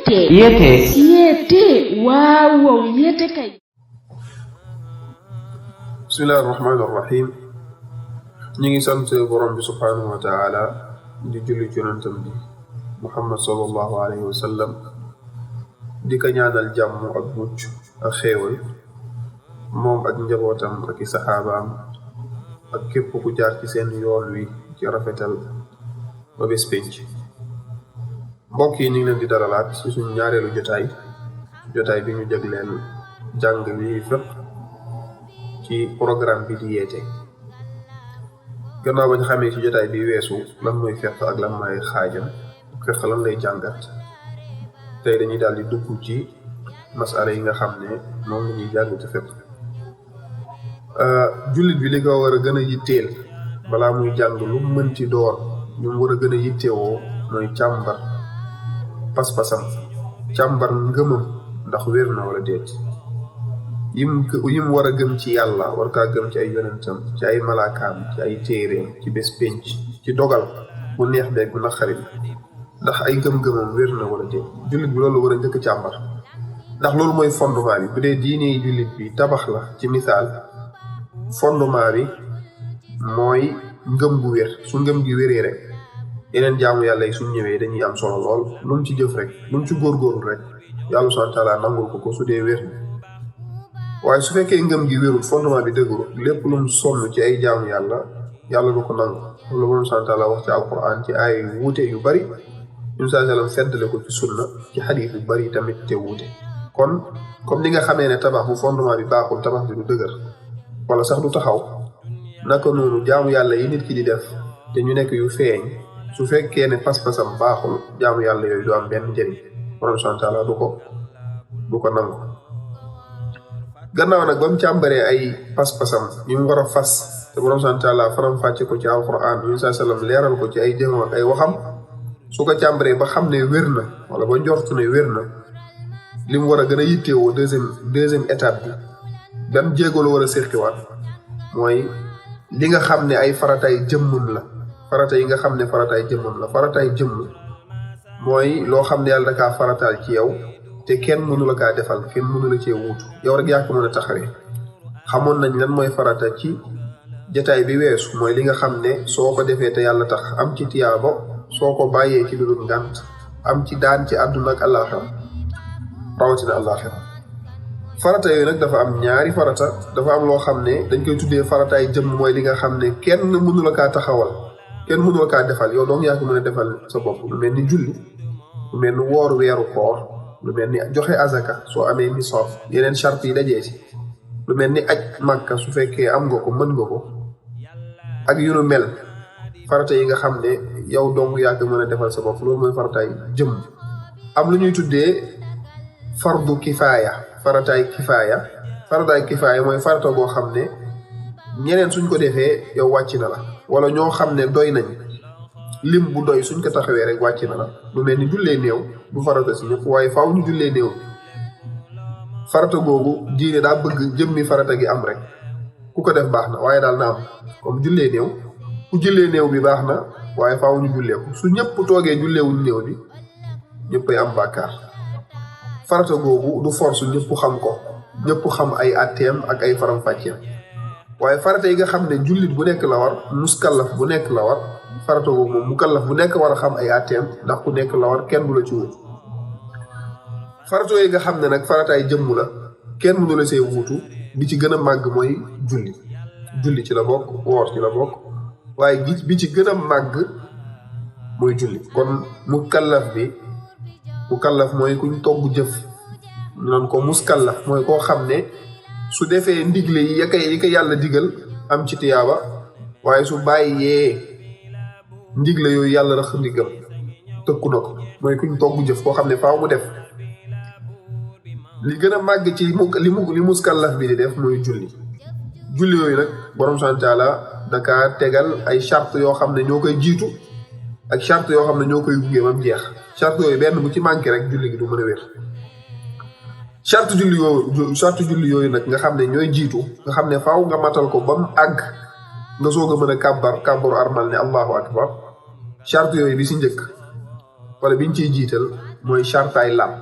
Yete waaw yete kay. Bismillahir Rahmanir Rahim. ñu ngi sant borom bi subhanahu wa ta'ala di julli ci yonentam bi Muhammad sallallahu alayhi wa sallam di ko ñaanal jàmm ak mucc ak xéewal moom ak njabootam ak i saxaabaam ak képp ku jaar ci seen yoon wi ci rafetal ba bés penc. mbokk yi ñu ngi leen di dalalaat ci suñu ñaareelu jotaay bi ñu jagleel jàng li fiqh ci programme bi di yeete. gannaaw ba ñu xamee ci jotaay bi weesu lan mooy fiqh ak lan mooy xaajam fiqh lan lay jàngat, tey dañuy daal di dugg ci masala yi nga xam ne moom la ñuy jàng ci fiqh. jullit bi li ko war a gën a yitteel balaa muy jàng lu mënti doon ñu war a gën a yittewoo mooy càmbar pas-pasam, càmbar ngëmam ndax wér na wala déet. yim war a gëm ci yàlla war kaa gëm ci ay yonentam, ci ay malaakaam, ci ay téeréem, ci bés penc, ci dogal bu neex beeg bu naqari ndax ay gëm-gëmam wér na wala déet. jullit bi loolu war a njëkk càmbar ndax loolu mooy fondement bi. bu dee diine jullit bi tabax la ci misaal, fondement bi mooy ngëm gu wér. su ngëm gi wéree rek yeneen jaamu yàlla yi suñ ñëwee dañuy am solo lool. lu mu ci jëf rek, lu mu ci góorgóorlu rek yàlla subhanahu wa taala nangul ko su dee wér na. waaye su fekkee ngëm gi wérul, fondement bi dëgëru, lépp lu mu sonn ci ay jaamu yàlla du ko nangu. loolu borom subhanahu wa taala wax ci alquran ci ay wuute yu bari, ñun saa sallam feddale ko ci sunna ci xadiis yu bari tamit te wuute. kon comme ni nga xamee ne tabax bu fondement bi baaxul tabax bi du dëgër wala sax du taxaw, naka noonu jaamu yàlla yi nit ki di def te ñu nekk yu feeñ, su fekkee ne pas-pasam baaxul jaamu yàlla yooyu du am benn njëriñ. borom subhanahu wa taala du ko nangu. gannaaw nag ba mu càmbaree ay pas-pasam ñu mu war a fas te borom subhanahu wa taala faram-fàcce ko ci alquran, ñun saa sallam leeral ko ci ay jëfam ak ay waxam, su ko càmbaree ba xam ne wér na wala ba njortu ne wér na, li mu war a gën a yittewoo deuxième étape bi ban jéego la war a séqiwaat mooy li nga xam ne ay farataay jëmmam la. farata yi nga xam ne farataay jëmmam la. farataay jëmm mooy loo xam ne yàlla da kaa farataal ci yow te kenn mënu la kaa defal, kenn mënu la cee wuutu, yow rek yaa ko mën a taxawee. xamoon nañ lan mooy farata ci jotaay bi weesu, mooy li nga xam ne soo ko defee te yàlla tax am ci tiyaabo, soo ko bàyyee ci lu dul ngànt am ci daan ci àdduna ak àllaaxira, rawatina àllaaxira. farata yooyu nag dafa am ñaari farata. dafa am loo xam ne dañ koy tuddee farataay jëmm, mooy li nga xam ne kenn mënu la kaa taxawal, kenn mënu la kaa defal, yow donc yaa ko mën a defal sa bopp. lu mel ni julli, lu mel ni woor weeru koor, lu mel ni joxe azaka soo amee nisaab, yeneen charte yi dajee ci, lu mel ni aj Makka su fekkee am nga ko mën nga ko, ak yu nu mel. farata yi nga xam ne yow dong yaa ko mën a defal sa bopp, loolu mooy farataay jëmm. am lu ñuy tuddee fardu kifaaya. farataay kifaaya mooy farata goo xam ne ñeneen suñ ko defee yow wàcc na la, wala ñoo xam ne doy nañ lim bu doy suñ ko taxawee rek wàcc na la. lu mel ni jullee néew du farata si ñëpp, waaye faaw ñu jullee néew. farata googu diine daa bëgg jëmmi farata gi am rek, ku ko def baax na waaye daal na am. comme jullee néew, ku jullee néew bi baax na waaye faaw ñu jullee ko. su ñëpp toogee julleewuñ néew bi ñëppay am bàkkaar. farata googu du force ñëpp xam ko, ñëpp xam ay atteem ak ay faram-fàcceem. waaye farata yi nga xam ne jullit bu nekk la war, muskallaf bu nekk la war, farata googu moom mukallaf bu nekk war a xam ay atteem, ndax ku nekk la war, kenn du la ci wut. farata yi nga xam ne nag farataay jëmm la, kenn mënu la see wuutu, bi ci gën a màgg mooy julli ci la bokk, woor ci la bokk, waaye bi ci gën a màgg mooy julli. kon mukallaf mooy kuñ togg jëf, ñu naan ko muskallaf mooy koo xam ne su defee ndigle yi yi ko yàlla digal am ci tiyaaba, waaye su bàyyee ndigle yooyu yàlla rax ndigam tëkku na ko, mooy kuñ togg jëf, koo xam ne faaw mu def. li gën a màgg ci li muskallaf bi di def mooy julli yooyu nag borom subhanahu wa taala daka tegal ay charte yoo xam ne ñoo koy jiitu ak charte yoo xam ne ñoo koy gunge bam jeex. charte yooyu benn bu ci manqué rek julli gi du mën a wér. charte julli yooyu nag nga xam ne ñooy jiitu, nga xam ne faaw nga matal ko ba mu àgg nga soog a mën a kàbbaru armal ne allahu akbar. charte yooyu bi si njëkk wala biñ ciy jiital mooy chartaay laab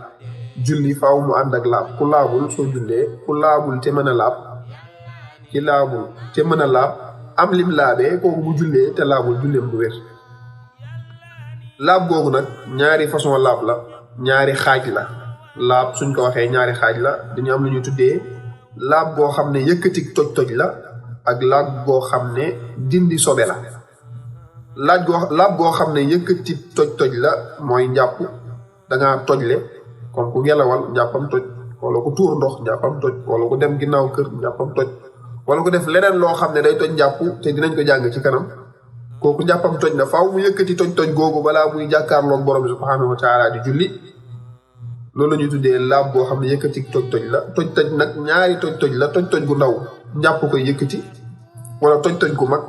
julli faaw mu ànd ak laab ku laabul soo jullee ku laabul te mën a laab ci laabul te mën a laab am lim laabee kooku bu jullee te laabul julleem du wér laab googu nag ñaari façon laab la ñaari xaaj la laab suñ ko waxee ñaari xaaj la dañu am lu ñu tuddee laab boo xam ne yëkkati toj-toj la ak laab boo xam ne dindi sobe la laab boo xam ne yëkkati toj-toj la mooy njàpp da ngaa tojle comme ku ngelawal njàppam toj wala ku tuur ndox njàppam toj wala ku dem ginnaaw kër njàppam toj wala ku def leneen loo xam ne day toj njàpp te dinañ ko jàng ci kanam kooku njàppam toj na faaw mu yëkkati toj-toj googu balaa muy jàkkaarloog borom bi subhanahu wa taala di julli loolu la ñuy tuddee laab boo xam ne yëkkati toj-toj la toj-toj nag ñaari toj-toj la toj-toj gu ndaw njàpp koy yëkkati wala toj-toj gu mag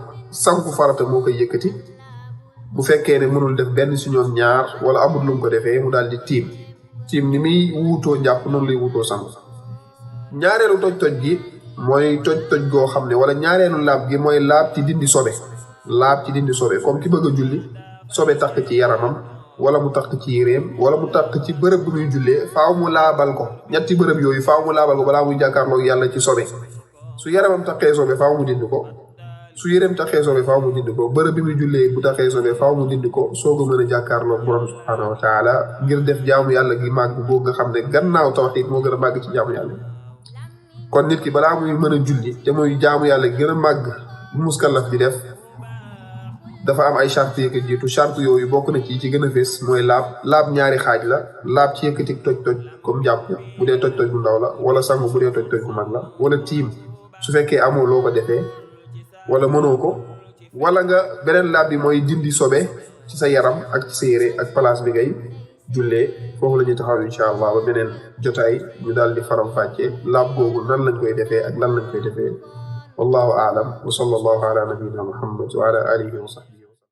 sanku farata moo koy yëkkati bu fekkee ne mënul def benn si ñoom ñaar wala amul lu mu ko defee mu daal di tiim ni muy wuutoo njàpp noonu lay wuutoo sangu ñaareelu toj-toj gi mooy toj-toj goo xam ne wala ñaareelu laab gi mooy laab ci dindi sobe laab ci dindi sobe comme ki bëgg a julli sobe takk ci yaramam wala mu takk ci yéreem wala mu takk ci bërëb bu muy jullee faaw mu laabal ko ñetti bërëb yooyu faaw mu laabal ko balaa muy jàkkaarloog yàlla ci sobe su yaramam takkee sobe faaw mu dindi ko su yéreem taxee sobe faaw mu dindi ko bërëb bi muy jullee bu taxee sobe faaw mu dindi ko soog a mën a jàkkaarloog borom subhanahu wa taala ngir def jaamu yàlla gi màgg boobu nga xam ne gannaaw tawxiid moo gën a màgg ci jaamu yàlla kon nit ki balaa muy mën a julli te muy jaamu yàlla gën a màgg bu muskallaf di def dafa am ay charte yi ko jiitu charte yooyu bokk na ci gën a fees mooy laab ñaari xaaj la laab ci yëkkati toj-toj comme jàpp bu dee toj-toj bu ndaw la wala sangu bu dee toj-toj bu mag la wala tiim su fekkee amoo loo ko defee wala mënoo ko wala nga beneen laab bi mooy dindi sobe ci sa yaram ak ci sa yére ak place bi ngay jullee foofu la ñuy taxaw incha allah ba beneen jotaay ñu daal di faram fàccee laab googu nan lañ koy defee ak lan lañ koy defee wallahu aalam wa sallallahu ala nabiyina muhammad wa ala alihi wa sahbihi